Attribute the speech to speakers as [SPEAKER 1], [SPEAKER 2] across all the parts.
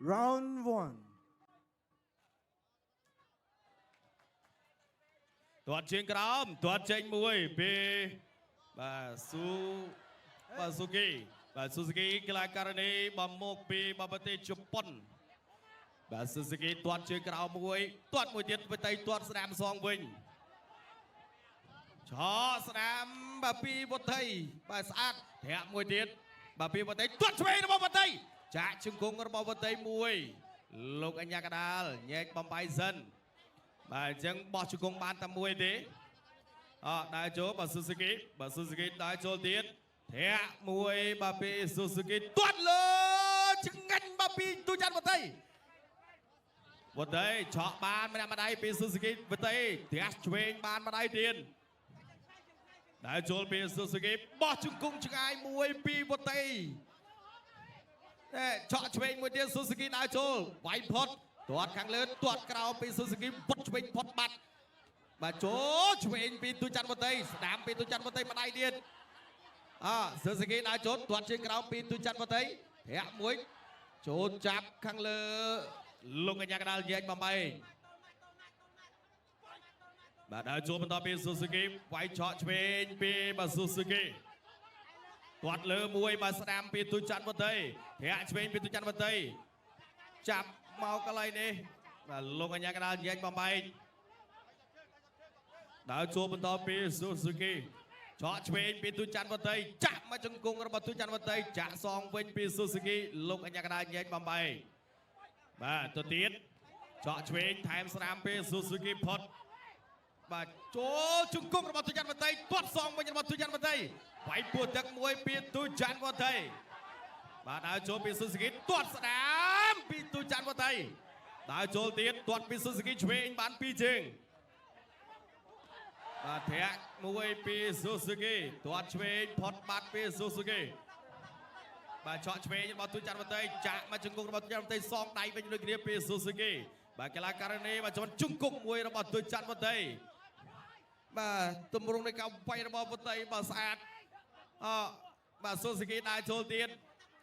[SPEAKER 1] Round 1.
[SPEAKER 2] ទាត់ជើងក្រោមទាត់ចេញមួយពីបាទស៊ូបាទស៊ូគីបាទស៊ូស៊ូគីកីឡាករនីបំមកពីបប្រទេសជប៉ុនបាទស៊ូស៊ូគីទាត់ជើងក្រោមមួយទាត់មួយទៀតបតីទាត់ស្ដាំសងវិញឆកស្ដាំបាទពីវតីបាទស្អាតធាក់មួយទៀតបាទពីវតីទាត់ឆ្វេងរបស់វតីចាក់ជង្គង់របស់វតីមួយលោកអញ្ញាកដាលញែកបំបីសិន បាទអញ្ចឹងបោះជង្គង់បានតែមួយទេអដើរចូលបាទស៊ូស៊ូគីបាទស៊ូស៊ូគីដើរចូលទៀតធាក់មួយបាទពីស៊ូស៊ូគីទាត់លើឆ្ងាញ់បាទពីទូច័ន្ទវតីវតីឆក់បានម្នាក់ម្ដាយពីស៊ូស៊ូគីវតីធាក់ឆ្វេងបានម្ដាយទៀតដើរចូលពីស៊ូស៊ូគីបោះជង្គង់ឆ្ងាយមួយពីវតីតែឆក់ឆ្វេងមួយទៀតស៊ូស៊ូគីដើរចូលវាយផុតទាត់ខាងលើទាត់ក្រោមពីស៊ូស៊ូគីពុតឆ្វេងផុតបាត់បាទចូលឆ្វេងពីទូច័ន្ទវតីស្ដាំពីទូច័ន្ទវតីម្ដាយទៀតអស៊ូស៊ូគីដើរចូលទាត់ជើងក្រោមពីទូច័ន្ទវតីធាក់មួយចូលចាប់ខាងលើលោកកញ្ញាកដាលញែកបំបីបាទដើរចូលបន្តពីស៊ូស៊ូគីវាយឆក់ឆ្វេងពីបាទស៊ូស៊ូគីទាត់លើមួយបាទស្ដាំពីទូច័ន្ទវតីធាក់ឆ្វេងពីទូច័ន្ទវតី ចាប់មកកន្លែងនេះបាទលោកអញ្ញាកដាលញែកបំបែកដើរជួបបន្តពីស៊ូស៊ូគីឆក់ឆ្វេងពីទូច័ន្ទវតីចាក់មកជង្គង់របស់ទូច័ន្ទវតីចាក់សងវិញពីស៊ូស៊ូគីលោកអញ្ញាកដាលញែកបំបែកបាទទៅទៀតឆក់ឆ្វេងថែមស្រាមពីស៊ូស៊ូគីផុតបាទចូលជង្គង់របស់ទូច័ន្ទវតីទាត់សងវិញរបស់ទូច័ន្ទវតីវាយពោះទឹកមួយពីទូច័ន្ទវតី បាទដើរចូលពីស៊ូស៊ូគីទាត់ស្ដាមពីទូច័ន្ទវតីដើរចូលទៀតទាត់ពីស៊ូស៊ូគីឆ្វេងបានពីរជើងបាទធាក់មួយពីស៊ូស៊ូគីទាត់ឆ្វេងផុតបាត់ពីស៊ូស៊ូគីបាទឆក់ឆ្វេងរបស់ទូច័ន្ទវតីចាក់មកជង្គង់របស់ទូច័ន្ទវតីសងដៃវិញដូចគ្នាពីស៊ូស៊ូគីបាទកីឡាករនេះបាទចំជង្គង់មួយរបស់ទូច័ន្ទវតីបាទទម្រង់នៃការវាយរបស់វតីបាទស្អាតអបាទស៊ូស៊ូគីដើរចូលទៀត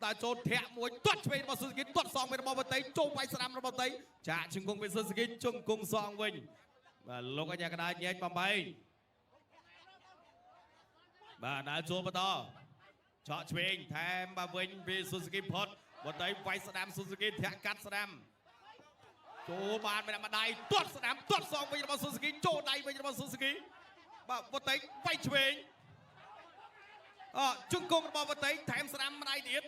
[SPEAKER 2] តើចូលធាក់មួយទាត់ឆ្វេងរបស់ស៊ូស៊ូគីទាត់សងវិញរបស់វតីចូលវាយស្ដាំរបស់វតីចាក់ជង្គង់ពីស៊ូស៊ូគីជង្គង់សងវិញបាទលោកអញ្ញាកដាញែកបំបែងបាទដើរចូលបន្តឆក់ឆ្វេងថែមបាទវិញពីស៊ូស៊ូគីផុតវតីវាយស្ដាំស៊ូស៊ូគីធាក់កាត់ស្ដាំចូលបានម្នាក់ម្ដាយទាត់ស្ដាំទាត់សងវិញរបស់ស៊ូស៊ូគីចូលដៃវិញរបស់ស៊ូស៊ូគីបាទវតីវាយឆ្វេងអជង្គង់របស់វតីថែមស្ដាំម្ដាយទៀត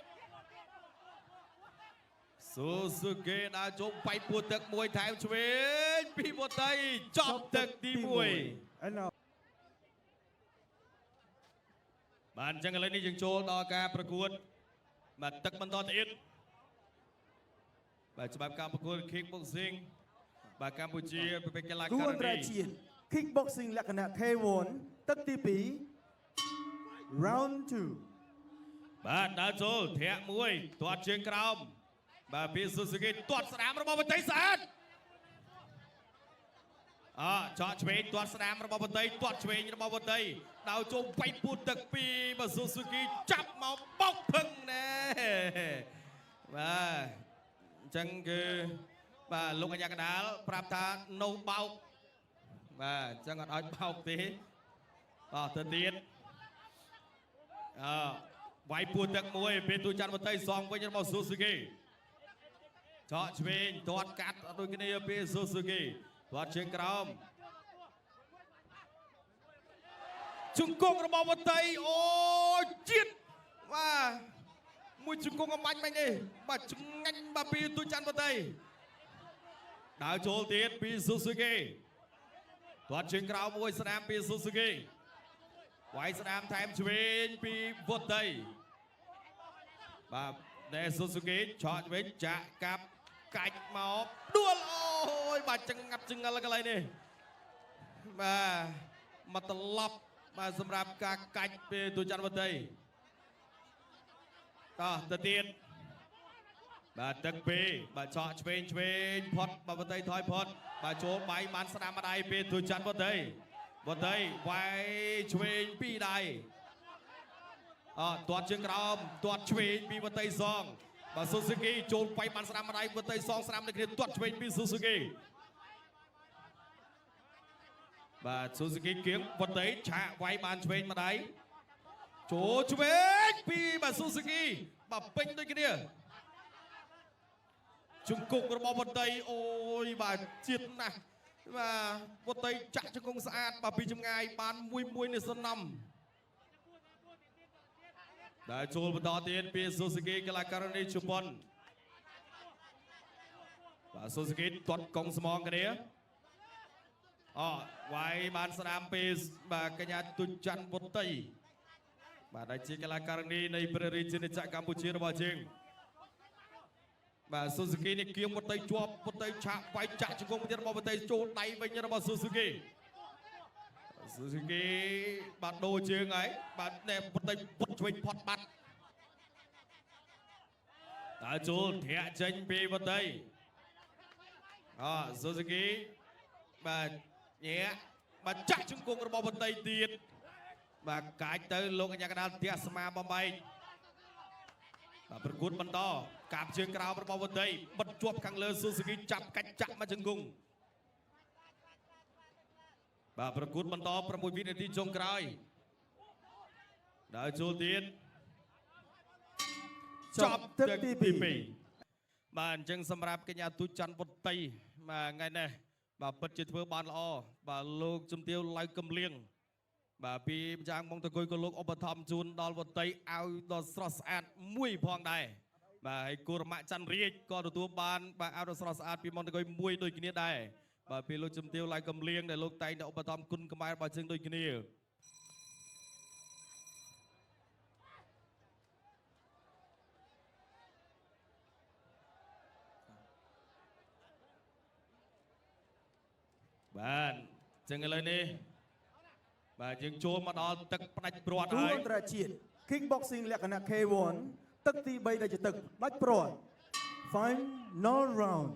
[SPEAKER 2] ស៊ូស៊ូគីដើរជុំបៃពួរទឹកមួយថែមឆ្វេងពីវតីចប់ទឹកទី1
[SPEAKER 1] And now
[SPEAKER 2] បាទអញ្ចឹងឥឡូវនេះយើងចូលដល់ការប្រកួតបាទទឹកបន្តទៀតបាទច្បាប់ការប្រកួត Kickboxing បាទកម្ពុជាប្រភេទកីឡា
[SPEAKER 1] គូ
[SPEAKER 2] ករ នី
[SPEAKER 1] អន្តរជាតិ Kickboxing លក្ខណៈ K1 ទឹកទី2 Round 2.
[SPEAKER 2] បាទដើរចូលធាក់មួយទាត់ជើងក្រោមបាទពីស៊ូស៊ូគីទាត់ស្ដាំរបស់វតីស្អាតអចកឆ្វេងទាត់ស្ដាំរបស់វតីទាត់ឆ្វេងរបស់វតីដោយចូលបៃពូតទឹកពីបាទស៊ូស៊ូគីចាប់មកបោកភឹងណែបាទអញ្ចឹងគឺបាទលោកអញ្ញាកដាលប្រាប់ថានៅបោកបាទអញ្ចឹងអត់ឲ្យបោកទេអទៅទៀត អើវាយពួរទឹកមួយពេលទូច័ន្ទវតីសងវិញរបស់ស៊ូស៊ូគីចកឆ្វេងទាត់កាត់ដូចគ្នាពីស៊ូស៊ូគីទាត់ជើងក្រោមជង្គង់របស់វតីអូជាតិបាទមួយជង្គង់អំបាញ់មិញនេះបាទឆ្ងាញ់បាទពីទូច័ន្ទវតីដើរចូលទៀតពីស៊ូស៊ូគីទាត់ជើងក្រោមមួយស្នាមពីស៊ូស៊ូគី វាយស្ដាមថែមឆ្វេងពីវុតីបាទណែស៊ូស៊ូគីឆក់ឆ្វេងចាក់កាប់កាច់មកដួលអូយបាទចង្ងាប់ចង្អិលកន្លែងនេះបាទមកត្រឡប់បាទសម្រាប់ការកាច់ពីទូច័ន្ទវតីតោះទៅទៀតបាទទឹកពីរបាទឆក់ឆ្វេងឆ្វេងផុតបាទវតីថយផុតបាទចូលបាយបានស្ដាំម្ដាយពីទូច័ន្ទវតី វតីវាយឆ្វេងពីរដៃអទាត់ជើងក្រោមទាត់ឆ្វេងពីវតីសង បាទស៊ូស៊ូគីចូលវាយបានស្ដាំម្ដាយវតីសងស្ដាំនៅគ្នាទាត់ឆ្វេងពីស៊ូស៊ូគីបាទស៊ូស៊ូគីគៀងវតីឆាកវាយបានឆ្វេងម្ដាយចូលឆ្វេងពីបាទស៊ូស៊ូគីបាទពេញដូចគ្នាជង្គង់របស់វតីអូយបាទជាតិណាស់បាទវតីចាក់ជង្គង់ស្អាតបាទពីចម្ងាយបានមួយមួយនេះសំណំដែលចូលបន្តទៀតពីស៊ូស៊ូគីកីឡាករនីជប៉ុនបាទស៊ូស៊ូគីទាត់កងស្មងគ្នាអវាយបានស្ដាមពីបាទកញ្ញាទុច័ន្ទវតីបាទដែលជាកីឡាករនីនៃព្រះរាជាណាចក្រកម្ពុជារបស់យើងបាទស៊ូស៊ូគីនេះគៀងវតីជាប់វតីឆាកវាយចាក់ជង្គង់ទៀតរបស់វតីចូលដៃវិញរបស់ស៊ូស៊ូគីស៊ូស៊ូគីបាទដូរជើងហើយបាទណែវតីពុតឆ្វេងផុតបាត់តើចូលធាក់ចេញពីវតីអស៊ូស៊ូគីបាទញាក់បាទចាក់ជង្គង់របស់វតីទៀតបាទកាចទៅលោកអញ្ញាកដាលទះស្មាបំបែកបាទប្រកួតបន្តកាបជើងក្រោមរបស់វតីបិទជាប់ខាងលើស៊ូស៊ូគីចាប់កាច់ចាក់មកជង្គង់បាទប្រកួតបន្ត6វិនាទីចុងក្រោយដល់ចូលទៀត
[SPEAKER 1] ចប់ទឹកទី2
[SPEAKER 2] បាទអញ្ចឹងសម្រាប់កញ្ញាទូច័ន្ទវតីបាទថ្ងៃនេះបាទពិតជាធ្វើបានល្អបាទលោកជំទាវឡៅកំលៀងបាទពីម្យ៉ាងមកតគុយក៏លោកឧបត្ថម្ភជូនដល់វតីឲ្យដល់ស្រស់ស្អាតមួយផងដែរបាទហើយគូរមៈច័ន្ទរាជក៏ទទួលបានបាទឲ្យដល់ស្រស់ស្អាតពីមកតគុយមួយដូចគ្នាដែរបាទពីលោកជំទាវឡៅកំលៀងដែលលោកតែងតែឧបត្ថម្ភគុណខ្មែររបស់យើងដូចគ្នាបាទអញ្ចឹងឥឡូវនេះបាទយើងចូលមកដល់ទឹកផ្ដាច់ព្រាត់
[SPEAKER 1] គូ
[SPEAKER 2] ហើយ
[SPEAKER 1] អន្តរជាតិ Kickboxing លក្ខណៈ K1 ទឹកទី3ដែលជាទឹកដាច់ព្រាត់ Final round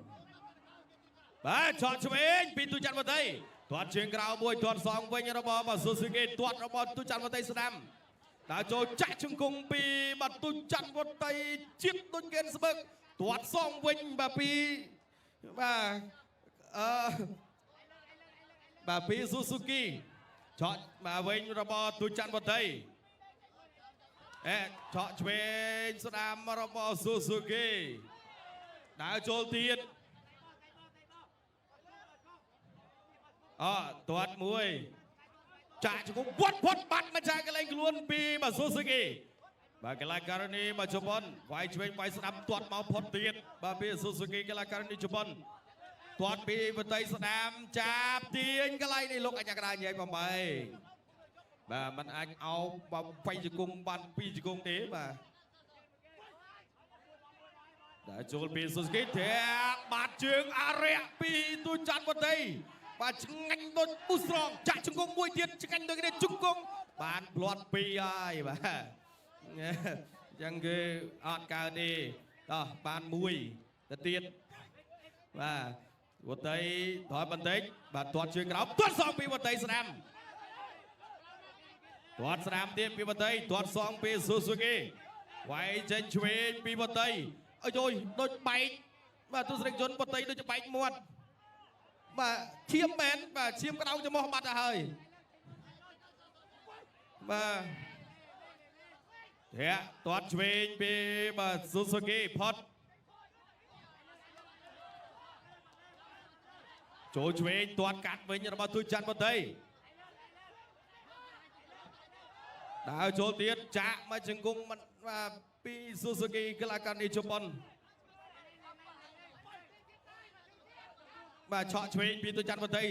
[SPEAKER 2] បាទឆក់ឆ្វេងពីទូច័ន្ទវតីទាត់ជើងក្រៅមួយទាត់សងវិញរបស់បាទស៊ូស៊ូគីទាត់របស់ទូច័ន្ទវតីស្ដាំដើរចូលចាក់ជង្គង់ពីបាទទូច័ន្ទវតីជាតិដូចគេនស្បឹកទាត់សងវិញបាទពីបាទអឺបាទពីស៊ូស៊ូគីឆក់បាទវិញរបស់ទូច័ន្ទវតីអេឆក់ឆ្វេងស្ដាំរបស់ស៊ូស៊ូគីដើរចូលទៀត អទាត់មួយចាក់ជង្គង់វត្តផុតបាត់មកចាក់កន្លែងខ្លួនពីបាទស៊ូស៊ូគីបាទកីឡាករនេះបាទជប៉ុនវាយឆ្វេងវាយស្ដាំទាត់មកផុតទៀតបាទពីស៊ូស៊ូគីកីឡាករនេះជប៉ុនទាត់ពីវតីស្ដាំចាប់ទាញកន្លែងនេះលោកអញ្ញាកដាញែកបំបីបាទมันអាចអោបបាទវាយជង្គង់បានពីរជង្គង់ទេបាទតែចូលពីស៊ូស៊ូគីធាក់បាត់ជើងអរិយពីទូច័ន្ទវតីបាទឆ្ងាញ់ដូចប៊ូស្រងចាក់ជង្គង់មួយទៀតឆ្ងាញ់ដូចគ្នាជង្គង់បានផ្លាត់ពីរហើយបាទអញ្ចឹងគឺអត់កើតទេតោះបានមួយទៅទៀតបាទវតីថយបន្តិចបាទទាត់ជើងក្រោមទាត់សងពីវតីស្ដាំទាត់ស្ដាំទៀតពីវតីទាត់សងពីស៊ូស៊ូគីវាយចេញឆ្វេងពីវតីអើយយដូចបែកបាទទស្សនិកជនវតីដូចបែកមាត់បាទឈាមមែនបាទឈាមក្តៅច្រមុះបាត់ទៅហើយបាទធាក់ទាត់ឆ្វេងពីបាទស៊ូស៊ូគីផុតចូលឆ្វេងទាត់កាត់វិញរបស់ទូច័ន្ទវតីដើរចូលទៀតចាក់មកជង្គង់មិនបាទពីស៊ូស៊ូគីកីឡាករនេះជប៉ុនបាទឆក់ឆ្វេងពីទូច័ន្ទវតី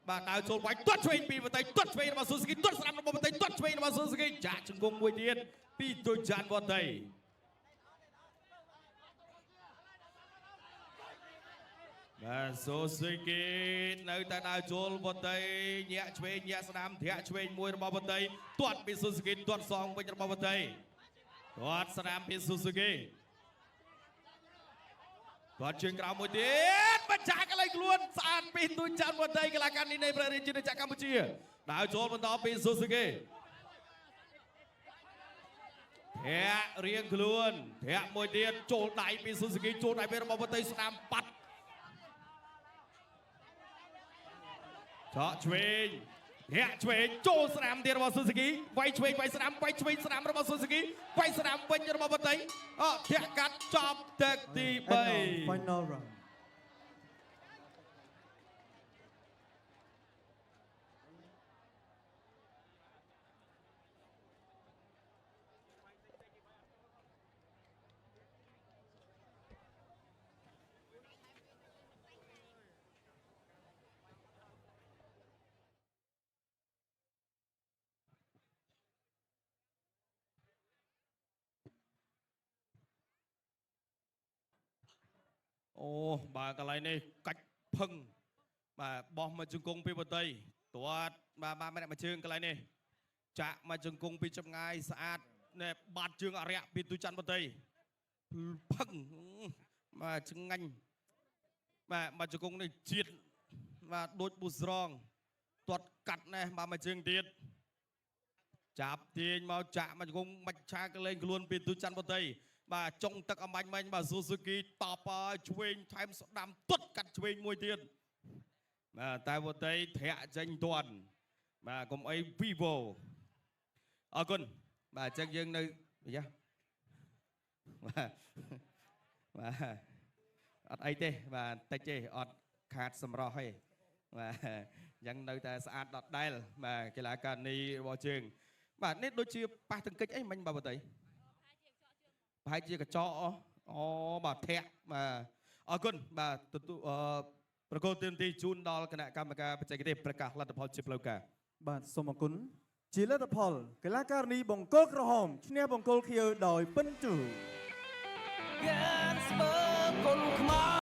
[SPEAKER 2] បាទដើរចូលវាយទាត់ឆ្វេងពីវតីទាត់ឆ្វេងរបស់ស៊ូស៊ូគីទាត់ស្ដាំរបស់វតីទាត់ឆ្វេងរបស់ស៊ូស៊ូគីចាក់ជង្គង់មួយទៀតពីទូច័ន្ទវតីបាទស៊ូស៊ូគីនៅតែដើរចូលវតីញាក់ឆ្វេងញាក់ស្ដាំធាក់ឆ្វេងមួយរបស់វតីទាត់ពីស៊ូស៊ូគីទាត់សងវិញរបស់វតីទាត់ស្ដាំពីស៊ូស៊ូគីទាត់ជើងក្រោមមួយទៀតបញ្ចាក់កន្លែងខ្លួនស្អាតពីទូច័ន្ទវតីកីឡាករនេះនៃព្រះរាជាណាចក្រកម្ពុជាដើរចូលបន្តពីស៊ូស៊ូគី ធាក់រៀងខ្លួនធាក់មួយទៀតចូលដៃពីស៊ូស៊ូគីចូលដៃពីរបស់វតីស្ដាំបាត់ឆក់ឆ្វេងធាក់ឆ្វេងចូលស្ដាំទៀតរបស់ស៊ូស៊ូគីវាយឆ្វេងវាយស្ដាំវាយឆ្វេងស្ដាំរបស់ស៊ូស៊ូគីវាយស្ដាំវិញរបស់វតីអធាក់កាត់ចប់ទឹកទី
[SPEAKER 1] And now,
[SPEAKER 2] 3
[SPEAKER 1] final round.
[SPEAKER 2] អូបាទកន្លែងនេះកាច់ផឹងបាទបោះមកជង្គង់ពីបតីទាត់បាទបាទម្នាក់មួយជើងកន្លែងនេះចាក់មកជង្គង់ពីចម្ងាយស្អាតណែបាត់ជើងអរិយពីទូច័ន្ទបតីផឹងបាទឆ្ងាញ់បាទមកជង្គង់នេះជាតិបាទដូចប៊ូស្រងទាត់កាត់ណែបាទមួយជើងទៀតចាប់ទាញមកចាក់មកជង្គង់មិនឆាកលេងខ្លួនពីទូច័ន្ទបតីបាទចុងទឹកអំបញ្ញមិញបាទស៊ូស៊ូគីតបហើយឆ្វេងថែមស្ដាំទុតកាត់ឆ្វេងមួយទៀតបាទតែវតីធាក់ចេញទាន់បាទកុំអី Vivo អរគុណបាទអញ្ចឹងយើងនៅយ៉ាបាទបាទអត់អីទេបាទតិចទេអត់ខាតសម្រស់ទេបាទអញ្ចឹងនៅតែស្អាតដដែលបាទកីឡាករនេះរបស់ជើងបាទនេះដូចជាប៉ះទង្គិចអីមិញបាទវតី ប្រហែលជាកញ្ចក់អូបាទធាក់បាទអរគុណបាទទទួលអឺប្រកួតទីនទីជូនដល់គណៈកម្មការបច្ចេកទេសប្រកាសលទ្ធផលជាផ្លូវការ
[SPEAKER 1] បាទសូមអរគុណជាលទ្ធផលកីឡាការិនីបង្គោលក្រហមឈ្នះបង្គោលខៀវដោយពិន្ទុ
[SPEAKER 3] កានស្បើគុណខ្មែរ